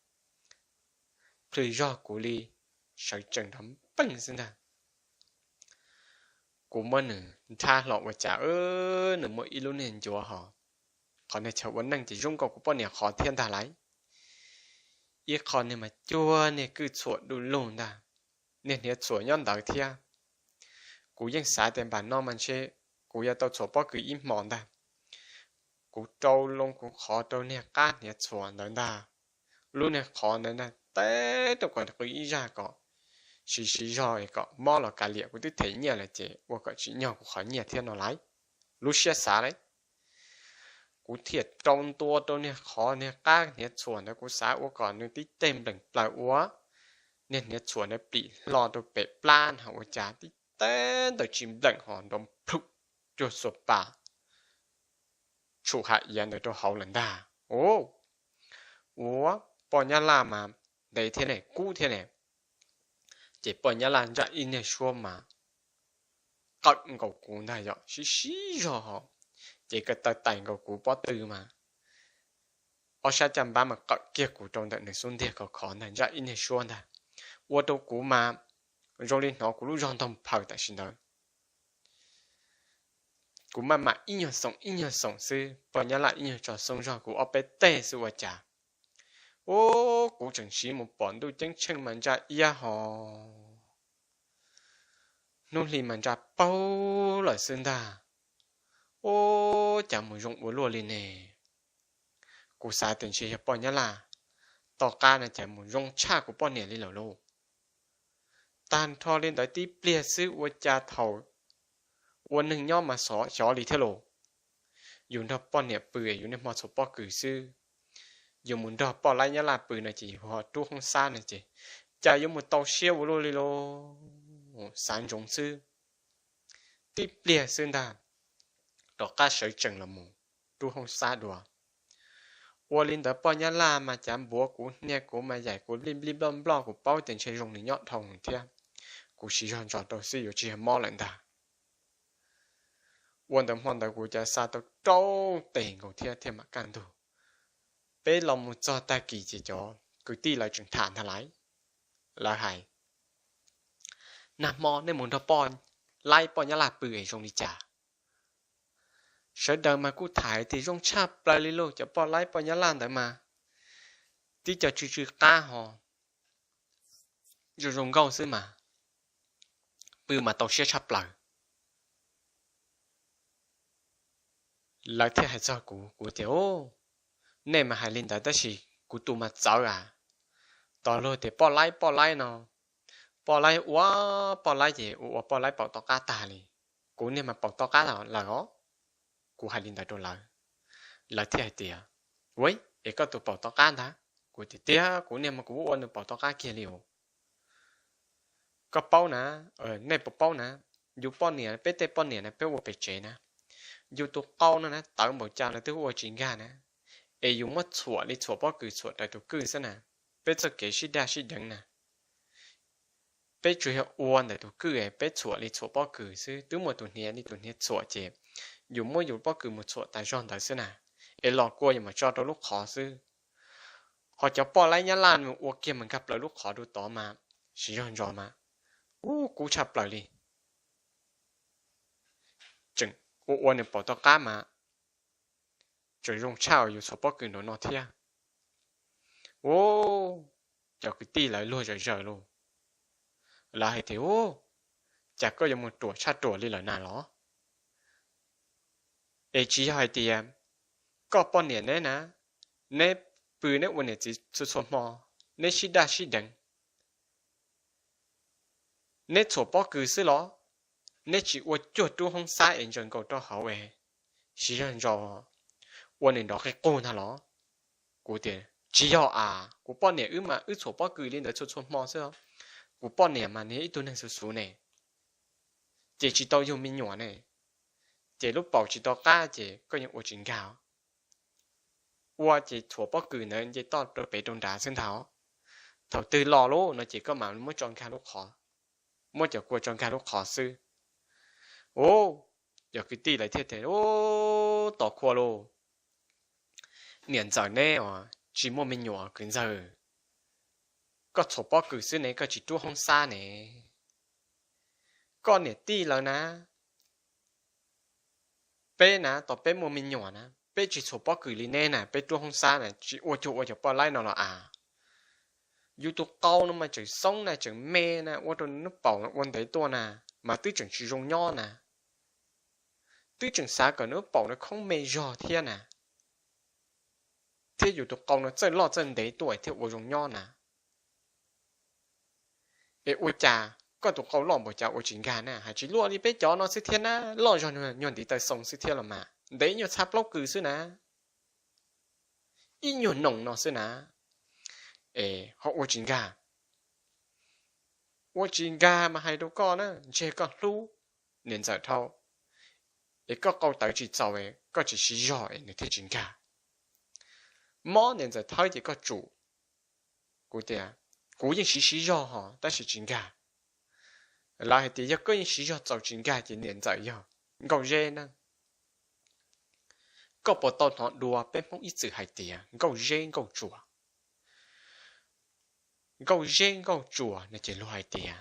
Plhws zog kuv li sawv tsees nrov peej xwb ntag. Kuv muab nws nrhab hlo ua cas nws muaj ib lub niag ncuav hos, qhov niag chaw ua neej ces zoo nkaus kuv poj niam qhov thiab ntag lauj. Ib qho niag mas cuag niag kwj txhuam du lug ntag, niag hniav txhuam nyob ntawd thiab. Kuv yeej xav tias npam no mas ntshe kuv yuav tau txhuam pob kws ib hmos ntag. Kuv rau loo kuv qhov rau niag qab hniav txhuam ntawd ntag. Lub niag qhov ntawd ntag teb rau kom qw ib zaj kom siv siv zog es kom mob los kav liam, kuv twb them nyiaj lawm ces ua kom tsim nyog kuv qhov nyiaj thiab no lauj. Lub siab xav lauj. Kuv thiaj rau ntua rau niag qhov niag qab hniav txhuam ntawd, kuv xav ua kom nws tib teg npleem plaws ua niag hniav txhuam ntawd plim hlo rau pem plab no ua cas tib teg ntawd tsis npleem hos nrov plhum cuag xuas pas tshum hav iav ntawd rau hauv lawm ntag. Ua poj nyab laj mas ntev thiab ne, kub thiab ne. Ces poj nyab laj ntsaj ib niag suab mas qawm nkaus kuv ntag yom, sib sib zog hos, ces ko taw tais nkaus kuv pob tw mas ob sab caj npab mas qawm kiag kuv rau ntawm nws xub ntiag khov khov ntag, ntsaj ib niag suab ntag. Ua rau kuv mas zoo li hnov kuv lub zog ntog phaws tam sim ntawd. Kuv maj mam ib nyuag xoom ib nyuag xoom xwb, poj nyab laj ib nyuag tso xoob zog kuv ob peb teg xwb ua cas, ub, kuv tseem siv mus pom ntuj ceeb tsheej mas ntsaj iab hos, hnub hli mas ntsaj paug lawm xwb ntag. Ub, cas mus zoo ua luaj li ne. Kuv xav tias ntshe yog poj nyab laj tom qab no cas mus zoo tshaj kuv poj niam li lawm lauj. Tag nrho li ntawd tib pliag xwb ua cas thaum ua neeg nyob mas xyov li thiab lauj. Yus nrog poj niam pw es yus niaj hmo txhuam pob kws xwb, yus mus nrog poj laib nyab laj pw no ces yus ho rub hoob xab no ces cas yuav mus tau siab ua luaj li lauj. Xav ntsoov xwb, tib pliag xwb ntag, rov qab sawv tsees los mus rub hoob xab dua. Ua li ntawd poj nyab laj mas cav npuav kuv hnia kuv mas yaim kuv lij nplij nploj nploj, kuv paub tias ntshe zoo nws nyob dhau thiab. Kuv siv zog ntsos rau xwb yuav tsis yog mob lawm ntag. Ua ntawd hmo ntawd kuv cas xa tau rau tes nkaus thiab thiaj mam kaj ntug. Peb los mus txog tag kis ces cov kwv tij lawv tseem tham ntag lauj. Lawv hais, nag hmo nej mus nrog poj laib poj nyab laj pw es zoo li cas? Sawv daws mas kuj tham tias zoo tshaj plaws li lauj, cov poj laib poj nyab laj ntawd mas tib co tsw tsw qab ho zoo zoo nkauj xwb mas, pw mas tau siab tshaj plaws. Lawv thiaj hais txog kuv, kuv tias, u, nej mas hais li ntawd tab sis kuv tus mas txawv a. Tos luag tias poj laib poj laib no, poj laib ua poj laib ces ua ua poj laib paum tom qab tag li. Kuv niag mas paum tom qab lawm os. Kuv hais li ntawd rau lawv, lawv thiaj hais tias, ua, es koj tus paum tom qab ntag? Kuv tias tiag, kuv niag mas kuv ua nws paum tom qab kiag li os. Koj paub na, nej puas paub na, yus poj niam, peb tej poj niam na peb ua pem tsev na, yus tus qau no na tawv npaum cas los twb ua tsis nkag na, es yus muab txhuam li txhuam pob kws txhuam raws tus kwj xwb na, peb txoj kev sib daj sib deev na, peb tsuas yog ua ntawm tus kwj es peb txhuam li txhuam pob kws xwb, twb muaj tus hniav li tus hniav txhuam ces yus muab yus pob kws mus txhuam tas zog ntawd xwb na, es los kua yus mam tso rau lub qhov xwb. Ho cov poj laib nyab laj mus ua kiag mas nkag plaws lub qhov rau tod mas, siv zog ntsos mas, ub, kub tshaj plaws li. Tseem ua ua nws paum tom qab mas tseem zoo tshaj yus txhuam pob kws nraum no thiab. Ub, cov kwv tij lawv luag zawm zaws lauj. Lawv hais tias, ub, cas koj yuav mus ruam tshaj ruam li lawm na los? Es tsis yog hais tias koj poj niam neb na, neb pw neb ua niam txiv txhua txhua hmo, neb sib daj sib deev, neb txhuam pob kws xwb los? Neb tsis ua cuag rub hoob xab es ntsaws nkaus rau hauv es siv zog ntsos ua nws nrov qig qug ntag los? Kuv tias tsis yog as, kuv poj niam wb mas wb txhuam pob kws li ntawd txhua txhua hmo xwb. Kuv poj niam mas nws yog ib tug neeg xuv xuv ne, ces tsis tau yug me nyuam ne, ces lub paum tsis tau qab ces koj yeej ua tsis nkag. Ua ces txhuam pob kws ntawd nce toj rau pem rau nrad xwb ntag. Thaum twg los lawm no ces koj mam muab tso nkag lub qhov, muab cov kua tso nkag lub qhov xwb. Ub, cov kwv tij lawv thiaj tias, ub, tos khua lauj, niam ntxawm neb os tsis muaj me nyuam kwv ntxawg, koj txhuam pob kws xwb ne koj tsis rub hoob xab ne. Koj niam tij lawv na, peb na, tos peb muaj me nyuam na, peb tsis txhuam pob kws li neb na, peb ruab hoob xab na, tsis ua cuag ua cov poj laib no los as. Yus tus qau no mas tseem xoob na, tseem me na, ua rau nws lub paum ua ntev tuaj na, mas twb tseem tsis zoo nyob na. Twb tseem xav kom nws lub paum no khoob me zog thiab na, thiab yus tus qau no txawj loj txawj ntev tuaj thiaj ua zoo nyob na. Es ua cas koj tus qau loj npaum cas ua tsis nkag na? Hais tsis luaj li peb cov no xwb thiab na, loj zog nyuag ntiv taw xoo xwb thiab los mas, ntev nyuag txha plaub kws xwb na, ib nyuag noos no xwb na. Es ho ua tsis nkag. Ua tsis nkag mas hais rau koj na, ntshe koj hlub niam ntxawm dhau, es koj qau tawv tsis txaus, koj tsis siv zog es nws thiaj tsis nkag. Mob niam ntxawm thawb ces koj tsum. Kuv tias, kuv yeej siv siv zog hos tab sis tsis nkag. Lawv hais tias yog koj yeej siv zog txaus tsis nkag ces niam ntxawm yog nkauj zeb na. Koj puas tau hnov dua peb Hmoob ib txwm hais tias nkauj zeb nkauj tsuas? Nkauj zeb nkauj tsuas no ces luag hais tias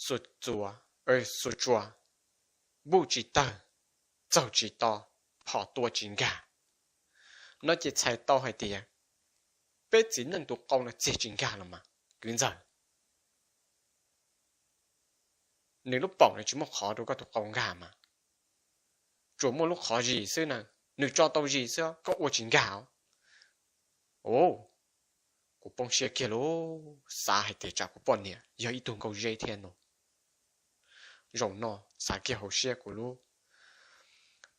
xuas tsuas, xuas tsuas, npuj tsis tawg, txaug tsis to, phom tua tsis nkag. No ces txhais tau hais tias peb txiv neej tus qau no txiag tsis nkag los mas kwv ntxawg. Nws lub paum no tsis muaj qhov rau koj tus qau nkag mas, tsuas muaj lub qhov zis xwb na, nws tso tau zis xwb koj ua tsis nkag os. Kuv poob siab kiag lauj, xav hais tias tsam kuv poj niam yog ib tug nkauj zeb thiab no. Zaum no xav kiag hauv siab kuv lub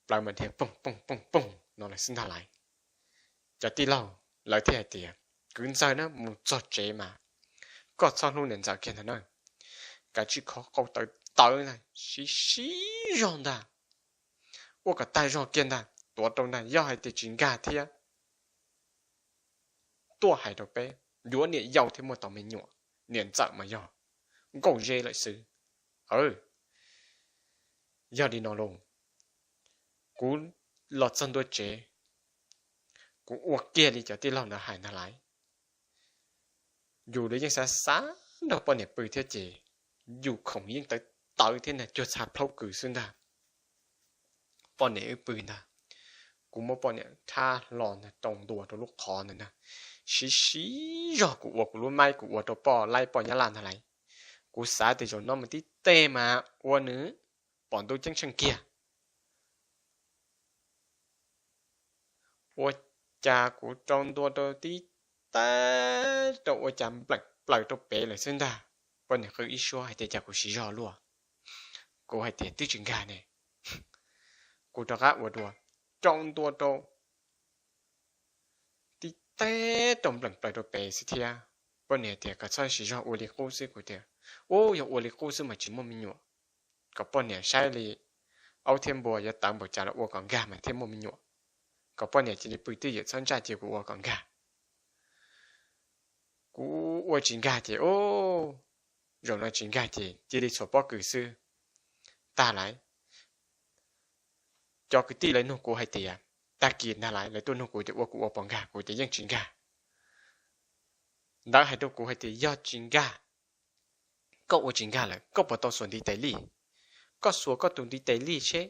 plawv mas dhia poog poog poog poog no lawm xwb ntag lauj. Cov tij laug lawv thiaj hais tias kwv ntxawg na, mus txog tsev mas koj txhob hlub niam ntxawm kiag ntag na, kav tsij kho qau tawv tawv ntag, siv siv zog ntag, ua kom tag zog kiag ntag, tuav rau ntag, yog hais tias tsis nkag thiab tuaj hais rau peb, yuav niam yau thiab muaj tau me nyuam, niam ntxawm mas yog nkauj zeb lawm xwb. Yog li no los kuv los txog ntua tsev, kuv ua kiag li cov tij laug ntawd hais ntag lauj. Yus los yeej xav xav nrog poj niam pw thiab ces yus khoom yeej tawv tawv thiab ntag, cuag txha plaub kws xwb ntag. Poj niam wb pw ntag, kuv muab poj niam thab hlo ntag, rau ntua rau lub qhov ntawd ntag, siv siv zog kuv ua kuv lub maib kuv ua rau poj laib poj nyab laj ntag lauj. Kuv xav tias zaum no mas tib teg mas ua nws pom ntuj ceeb tsheej kiag. Ua cas kuv rau ntua rau tib teg rau ua cas npleem plaws rau pem lawm xwb ntag. Poj niam qw ib suab hais tias cas kuv siv zog luaj. Kuv hais tias twb tsis nkag ne. Kuv rov qab ua dua, rau ntua rau tib teg rau npleem plaws rau pem xwb thiab. Poj niam tias kom txhob siv zog, ua li qub xwb. Kuv tias, u, yog ua li qub xwb mas tsis muaj me nyuam. Kom poj niam saib li aub thiab npua yuav tawv npaum cas los ua kom nkag mas thiaj muaj me nyuam. Kom poj niam cia li pw twj ywm txhob ntsaj cia kuv ua kom nkag. Kuv ua tsis nkag ces, u, zaum no tsis nkag ces cia li txhuam pob kws xwb. Tag lauj. Cov kwv tij lawv nug kuv hais tias, tag kis ntag lauj, lawv tuaj nug kuv tias ua kuv ua puas nkag, kuv tias yeej tsis nkag. Ntawd hais rau kuv hais tias yog tsis nkag, koj ua tsis nkag lawm koj puas tau xuas ntiv tes lij? Koj xuas koj tus ntiv tes lij seb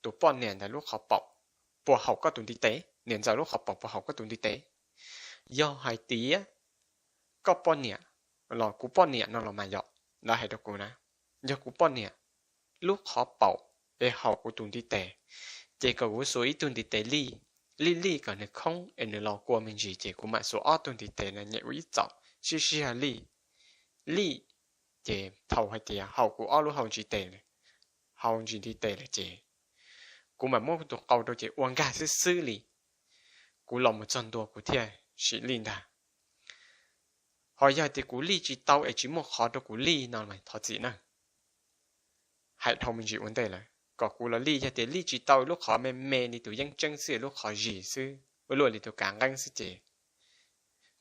tus poj niam ntawd lub qhov paum puas haum koj tus ntiv tes, niam ntxawm lub qhov paum puas haum koj tus ntiv tes. Yog hais tias koj poj niam los kuv poj niam no los mas yom, lawv hais rau kuv na, yog kuv poj niam lub qhov paum es haum kuv tus ntiv tes, ces kom kuv xuas ib tug ntiv tes lij, lij lij kom nws khoob es nws los kua me ntsis ces kuv mam xuas ob tug ntiv tes no nyem ua ib txom sib sib ha lij, lij, ces thaum hais tias haum kuv ob lub hau ntsis tes, hau ntsis ntiv tes lawm ces kuv mam muab tus qau rau ces ua nkag xwb xwb li. Kuv los mus txog ntua kuv thiaj sim lij ntag. Ho yog tias kuv lij tsis tau es tsis muaj qhov rau kuv lij no mas thov txim na. Hais dhau me ntsis ua ntej lawm, kom kuv los lij, yog tias lij tsis tau lub qhov me me li tus yeeb tseeb xwb, lub qhov zis xwb, ua luaj li tus kav nqeeb xwb ces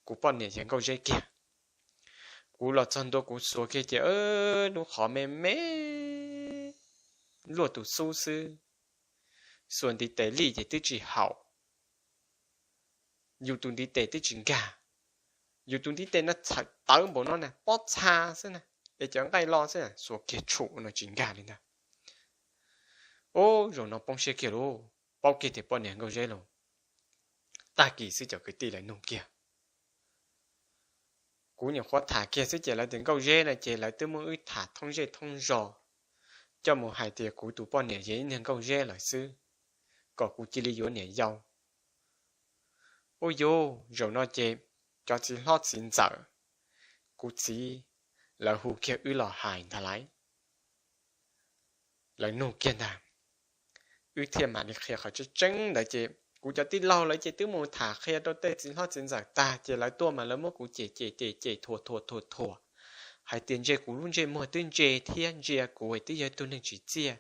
kuv poj niam yog nkauj zeb kiag. Kuv los txog ntua kuv xuas kiag ces lub qhov me me luaj tus xub xwb. Xuas ntiv tes lij ces twb tsis haum. Yus tus ntiv tes twb tsis nkag. Yus tus ntiv tes no txhawm tawv npaum no na, pob txha xwb na. es cov nqaij loj xwb xuas kiag tshum no tsis nkag li ntag. Ub, zaum no poob siab kiag lauj, paub kiag tias poj niam nkauj zeb lauj. Tag kis xwb cov kwv tij lawv nug kiag. Kuv nyuam qhuav tham kiag xwb ces lawv tias nkauj zeb no ces lawv twb muab wb tham thoob zej thoob zos, coj mus hais tias kuv tus poj niam yog ib niag nkauj zeb lawm xwb, kom kuv cia li yuav niam yau. Ub yuv, zaum no ces cov txiv hlob txiv ntxawm, kuv txiv, lawv hu kiag wb los hais ntag lauj. Lawv nug kiag ntag, wb thiaj mam li qhia qhov tseeb tseeb ntawd ces kuv cov tij laug lawv ces twb mus tham qhia rau tej txiv hlob txiv ntxawm tag ces lawv tuaj mas lawv muab kuv cem cem cem cem thuam thuam thuam thuam, hais tias ntsia kuv lub ntsej muag twb ntse thiab ntsia kuv twb yog tug neeg tsim txiaj,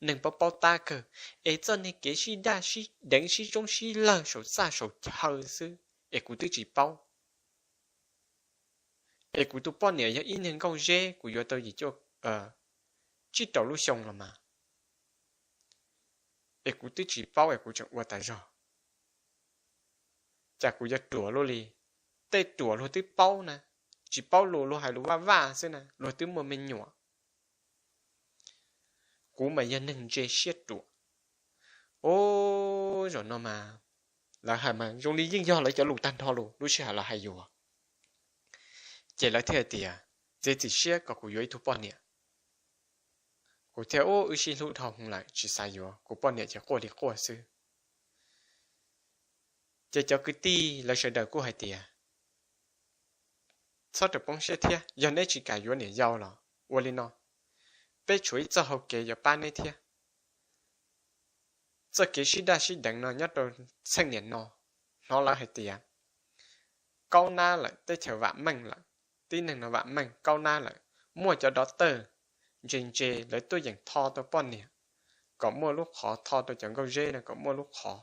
neeg paub paub tab kawg, es txoj niag kev sib daj sib deev sib tsoob sib lawg saum txaj saum chaw xwb es kuv twb tsis paub. Es kuv tus poj niam yog ib niag nkauj zeb, kuv yuav tau yim cuaj, tsib rau lub xyoo los mas, es kuv twb tsis paub es kuv tseem ua tas zog. Cas kuv yuav ruam luaj li? Tej ruam luag twb paub na, tsis paub lus luag hais lus vaj vaj xwb na luag twb muaj me nyuam. Kuv mas yog neeg ntse siab ruam. Ub, zaum no mas lawv hais mas zoo li yeej yog lawv cov lus tag nrho lus lub sij hawm lawv hais yuav. Ces lawv thiaj hais tias txiav txim siab kom kuv yuav ib tug poj niam. Kuv thiaj ub wb sib hlub dhau hwv lawm tsis xav yuav, kuv poj niam ces quaj li quaj xwb. Ces cov kwv tij lawv sawv daws kuj hais tias txhob rau poob siab thiab, yog neb tsis kam yuav niam yau los ua li no, peb tshuav ib txoj hau kev yuav pab neb thiab. Txoj kev sib daj sib deev no nyob rau txheej niam no, hnov lawv hais tias kaub nab lawm, teb chaws vam meej lawm, tib neeg no vam meej kaub nab lawm, muaj cov dov tawj ntse ntse lawv tuaj yeem tho tau poj niam kom muaj lub qhov, tho tau cov nkauj zeb no kom muaj lub qhov,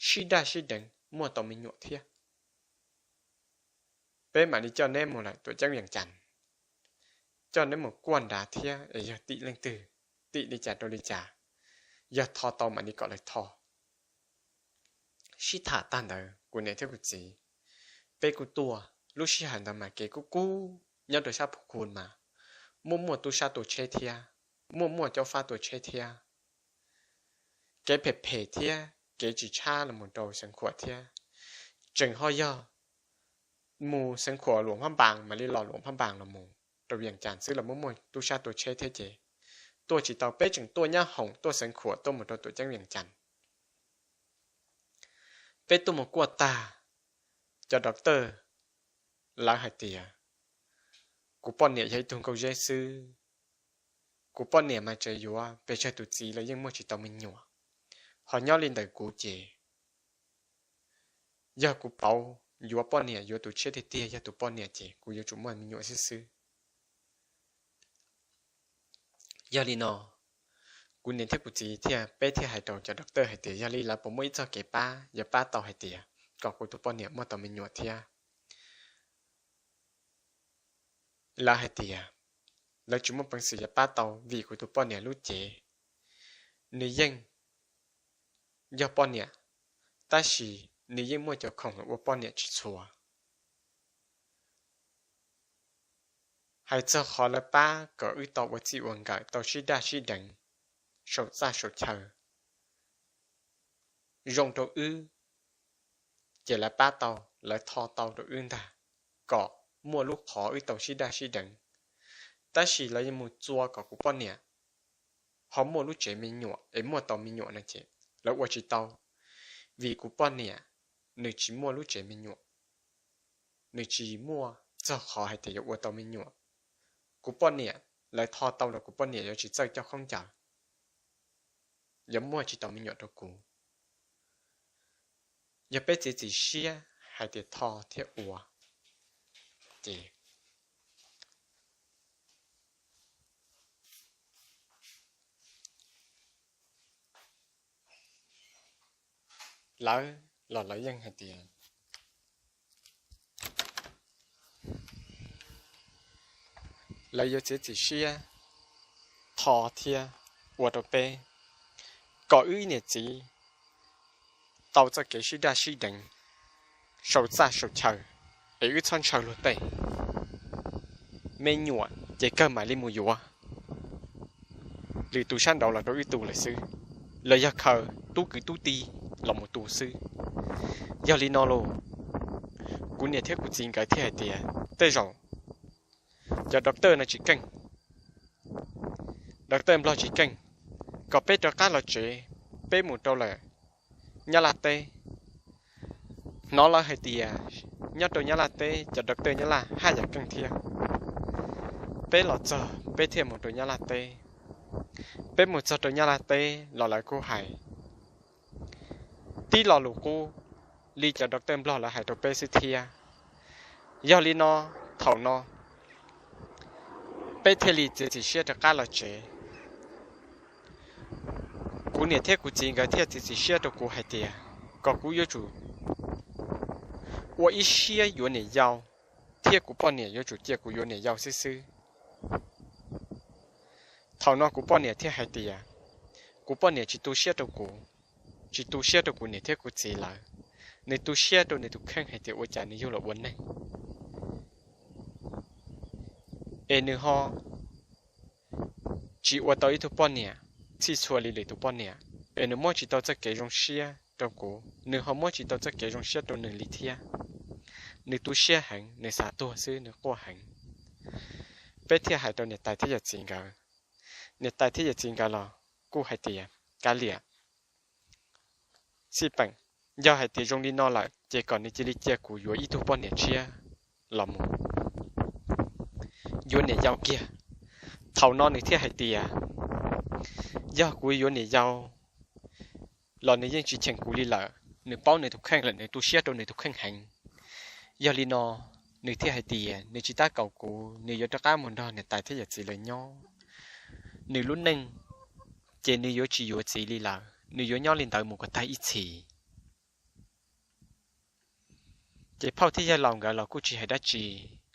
sib daj sib deev muaj tau me nyuam thiab. Peb mam li coj neb mus lawm tuam ceeb Vees Cas, coj neb mus kuaj nrad thiab es yog tim leej twg, tim li cas rau li cas, yog tho tau mam li kom lawv tho. Sib tham tag ntawd kuv niam thiab kuv txiv, peb kuj tuaj. Lub sij hawm ntawd mas kev kub kub nyob rau sab Phu Khu mas muaj muaj tub sab tua tsheb thiab, muaj muaj caub fab tua tsheb thiab. Kev phem phem thiab kev tsis tshab los mus rau Xeev Khuam thiab. Tseem ho yog mus Xeev Khuam Luam Phab Npas mam li los Luam Phab Npas los mus rau Vees Cas xwb los muaj muaj tub sab tua tsheb thiab ces tuaj tsis tau. Peb tseem tuaj Nyab Hoom tuaj Xeev Khuam tuaj mus rau tuam ceeb Vees Cas. Peb tuaj mus kuaj tag, cov dov tawj lawv hais tias kuv poj niam yog ib tug nkauj zeb xwb. Kuv poj niam mas tseem yuav pes tsawg tus txiv los yeej muaj tsis tau me nyuam. Ho nyob li ntawm kuv ces yog kuv pauv yuav poj niam yuav tus tshiab tiag tiag yog tus poj niam ces kuv yuav tsum muaj me nyuam xwb xwb. Yog li no, kuv niam thiab kuv txiv thiab peb thiaj hais rau cov dov tawj hais tias yog li lawv puas muaj ib txoj kev pab yuav pab tau hais tias kom kuv tus poj niam muaj tau me nyuam thiab. Lawv hais tias lawv tsis muaj peev xwm yuav pab tau vim kuv tus poj niam lub cev nws yeej yog poj niam, tab sis nws yeej muaj cov khoom los ua poj niam tsis txhua. Hais txog qhov lawv pab kom wb tau ua txij ua nkawm tau sib daj sib deev saum txaj saum chaw zoo rau wb, ces lawv pab tau, lawv tho tau rau wb ntag, kom muaj lub qhov wb tau sib daj sib deev. Tab sis lawv yuav mus txua kom kuv poj niam ho muaj lub tsev me nyuam es muaj tau me nyuam no ces lawv ua tsis tau, vim kuv poj niam nws tsis muaj lub tsev me nyuam, nws tsis muaj txog qhov hais tias yuav ua tau me nyuam. Kuv poj niam, lawv tho tau los kuv poj niam yuav tsis txawj coj khaub ncaws, yuav muaj tsis tau me nyuam rau kuv. Yog peb txiav txim siab hais tias tho thiab ua, ces lawv los lawv yeej hais tias lawv yuav txiav txim siab tho thiab ua rau peb, kom wb niam txiv tau txoj kev sib daj sib deev saum txaj saum chaw, es wb txhob ntshaw luag tej. Me nyuam es kawg mam li mus yuav lwm tus sab nraud los rau wb tu lawm xwb, los yog khaws tub kwv tub tij los mus tu xwb. Yog li no los, kuv niam thiab kuv txiv nkawd thiaj hais tias tej zaum cov doctor no tsis keej, doctor Nplog tsis keej, kom peb rov qab los tsev, peb mus rau lawm Nyab Laj teb. Hnov lawv hais tias nyob rau Nyab Laj teb cov doctor Nyab Laj haj yam keej thiab. Peb los txog peb thiaj mus rau Nyab Laj teb. Peb mus txog rau Nyab Laj teb los lawv kuj hais tib lo lus qub li cov doctor Nplog lawv hais rau peb xwb thiab. Yog li no, thaum no peb thiaj li txiav txim siab rov qab los tsev. Kuv niam thiab kuv txiv nkawd thiaj txiav txim siab rau kuv hais tias kom kuv yuav tsum ua ib siab yuav niam yau, thiab kuv poj niam yuav tsum cia kuv yuav niam yau xwb xwb. Thaum no kuv poj niam thiaj hais tias kuv poj niam tsis tu siab rau kuv, tsis tu siab rau kuv niam thiab kuv txiv lawm, nws tu siab rau nws tus kheej hais tias ua cas nws yug los ua neeg es nws ho tsis ua tau ib tug poj niam txhij txhua li lwm tus poj niam, es nws muab tsis tau txoj kev zoo siab rau kuv, nws ho muab tsis tau txoj kev zoo siab rau nws li thiab. Nws tu siab heev, nws xav tuag xwb, nws quaj heev. Peb thiaj hais rau niam tais thiab yawm txiv nkawd. Niam tais thiab yawm txiv nkawd los kuj hais tias kav liam, xij peem, yog hais tias zoo li no lawm ces kom nws cia li cia kuv yuav ib tug poj niam tshiab los mus yuav niam yau kiag. Thaum no nws thiaj hais tias yog kuv yuav niam yau los nws yeej tsis cheem kuv li lawm, nws paub nws tus kheej lawm, nws tu siab rau nws tus kheej heev. Yog li no, nws thiaj hais tias nws tsis tab kaum kuv, nws yuav rov qab mus nrog niam tais thiab yawm txiv lawv nyob. Nws lub neej ces nws yuav tsis yuav txiv li lawm, nws yuav nyob li ntawd mus kom tag ib txhis. Ces phauj thiab yawg laus nkawd los kuj tsis hais dab tsi,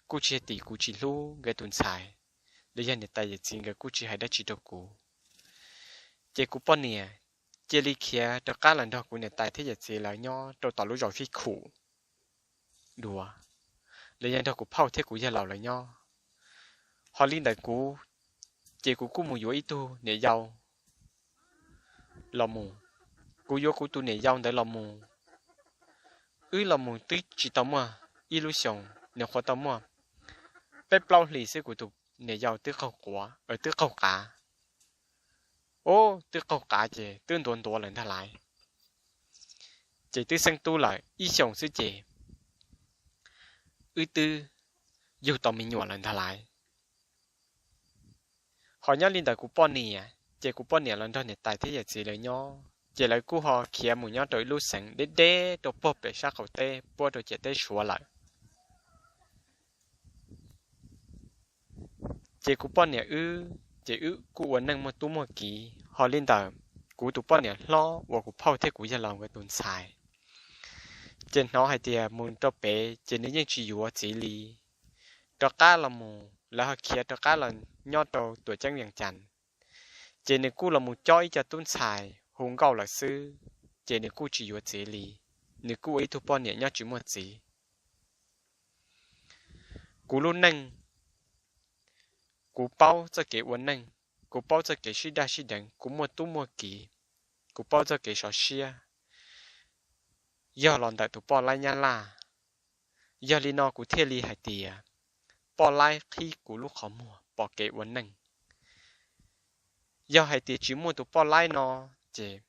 kuj tsis hais tias kuv tsis hlub nkawd tus ntxhais, los yog niam tais yawm txiv nkawd kuj tsis hais dab tsi rau kuv. Ces kuv poj niam cia li khiav rov qab los nrog kuv niam tais thiab yawm txiv lawv nyob rau tom lub zos Fij Khum dua, los yog nrog kuv phauj thiab kuv yawg laus lawv nyob. Ho li ntawd kuv, ces kuv kuj mus yuav ib tug niam yau los mus. Kuv yuav kuv tus niam yau ntawd los mus, wb los mus twb tsis tau muaj ib lub xyoos, nws qhuav tau muaj peb plaub hlis xwb kuv tus niam yau twb qaug quav, twb qaug qav. Ub, twb qaug qav ces twb ntuav ntuav lawm ntag lauj. Ces twb xeeb tub lawm ib xyoos xwb ces wb twb yug tau me nyuam lawm ntag lauj. Ho nyob li ntawd kuv poj niam, ces kuv poj niam los nrog niam tais thiab yawm txiv lawv nyob, ces lawv kuj ho khiav mus nyob rau ib lub xeev deb deb rau puag pem sab qaum teb puab rau ciam teb Suav lawm. Ces kuv poj niam wb, ces wb kuj ua neej muaj tub muaj kiv. Ho li ntawd kuv tus poj niam hlob uas kuv phauj thiab kuv yawg laus nkawd tus ntxhais, ces hnov hais tias mus rau pem ces nws yeej tsis yuav txiv li. Rov qab los mus, lawv ho khiav rov qab los nyob rau tuam ceeb Vees Cas, ces nws kuj los mus cob ib co tub ntxhais hu nkauj lawm xwb, ces nws kuj tsis yuav txiv li. Nws kuj ua ib tug poj niam nyob tsis muaj txiv. Kuv lub neej, kuv paub txoj kev ua neej, kuv paub txoj kev sib daj sib deev, kuv muaj tub muaj kiv, kuv paub txoj kev sov siab, yog los ntawm tus poj laib Nyab Laj. Yog li no kuv thiaj li hais tias poj laib qhib kuv lub qhov muag pom kev ua neej. Yog hais tias tsis muaj tus poj laib no, ces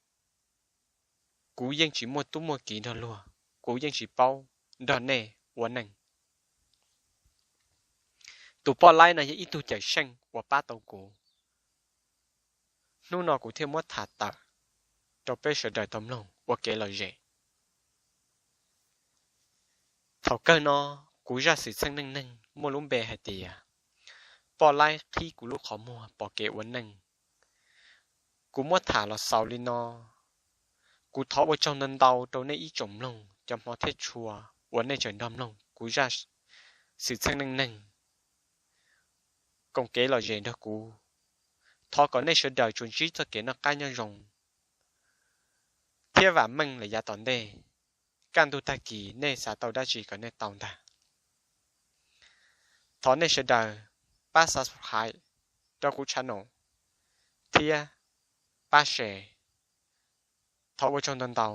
kuv yeej tsis muaj tub muaj kiv nrog luag, kuv yeej tsis paub nrog nej ua neej. Tus poj laib no yog ib tug cawm seej uas pab tau kuv. Hnub no kuv thiaj muab tham tawm rau peb sawv daws tau mloog ua kev lom zem. Thaum kawg no, kuv zaj xwm txheej neej neeg muaj lub npe hais tias poj laib qhib kuv lub qhov muag pom kev ua neej. Kuv muab tham los xaus li no. Kuv thov ua tsaug ntau ntau rau nej ib tsoom mloog cov hmov thiab tshua uas nej tseem nrog mloog kuv zaj xwm txheej neej neeg koom kev lom zem nrog kuv. Thov kom nej sawv daws tsuas ntsib txoj kev noj qab nyob zoo thiab vam meej lawm yav tom ntej. Kaj ntug tag kis nej xav tau dab tsi kom nej tau ntag. Thov nej sawv daws pab subscribe rau kuv channel thiab pab share. Thov ua tsaug ntau ntau.